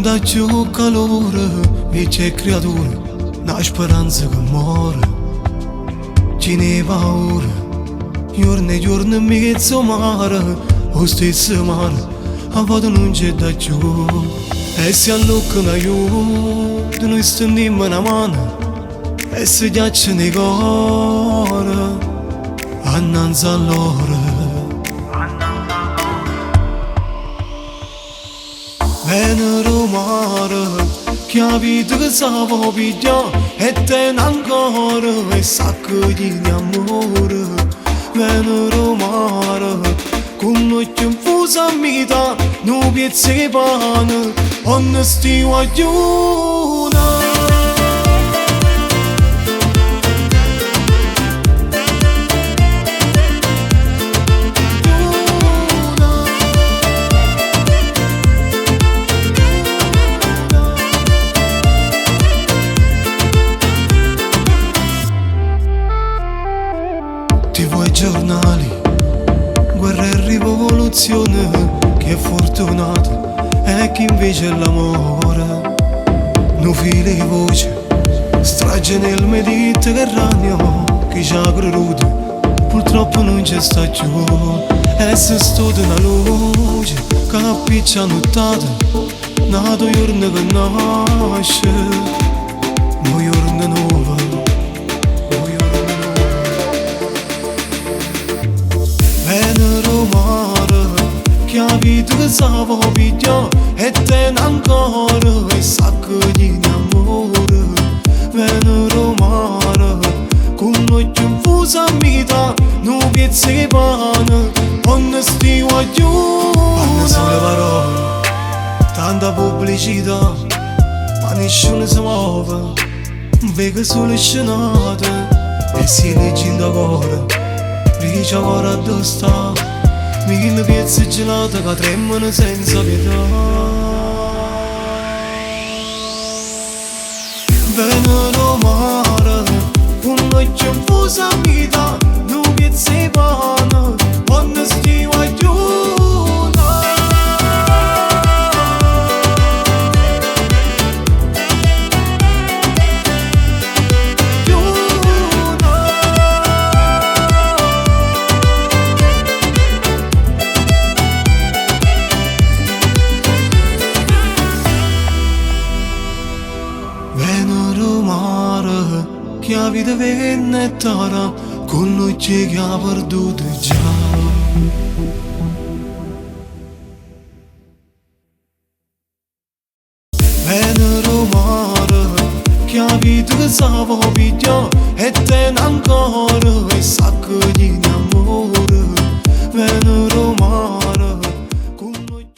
Nun dà cchiù calore, viecchie e creature, na speranza che more. Chino 'e paura, juorno e juorno 'mmiez' 'o mare, 'o stesso mare, a vote nun ce dà cchiù. E si alluccano aiuto, nuje stennimmo na mano e se ghiacciano 'e core annanze a lloro. Vene d' 'o mare, chi 'a vita che s' 'a vo' piglià e tene ancora 'e sacche chine 'e ammore. Vene d' 'o mare, cu n'uocchio 'nfuso a mità, nu piezzo 'e pane, vonno sti guagliune. TV e giornali, guerra e rivoluzione, chi è fortunato e chi invece l'amore. Nu filo 'e voce, strage nel Mediterraneo, chi ci ha creduto purtroppo nun ce sta cchiù. E se stuta na luce che appiccia 'a nuttata, n'ato juorno che nasce, nu juorno nuovo, nu juorno nuovo. Vene d' 'o mare, chi 'a vita che s' 'a vo' piglià e tene ancora 'e sacche chine 'e ammore. Vene d' 'o mare, cu n'uocchio 'nfuso a mità, nu piezzo 'e pane, vonno sti guagliune. Fanno solo parole, tanta pubblicità, ma nisciuno se move, veco solo scenate e si leggi 'int' 'o core, dice 'o core addò sta, mille piezze 'e gelato ca tremmano senza pietà. Vene d' 'o mare, cu n'uocchio 'nfuso a mità, nu piezzo 'e pane, vonno sti guagliune. Vene d' 'o mare, chi 'a vita venne e tara, cu l'uocchie che ha perduto già. Vene d' 'o mare, chi 'a vita che s' 'a vo' piglià e tene ancora 'e sacche chine 'e ammore. Vene.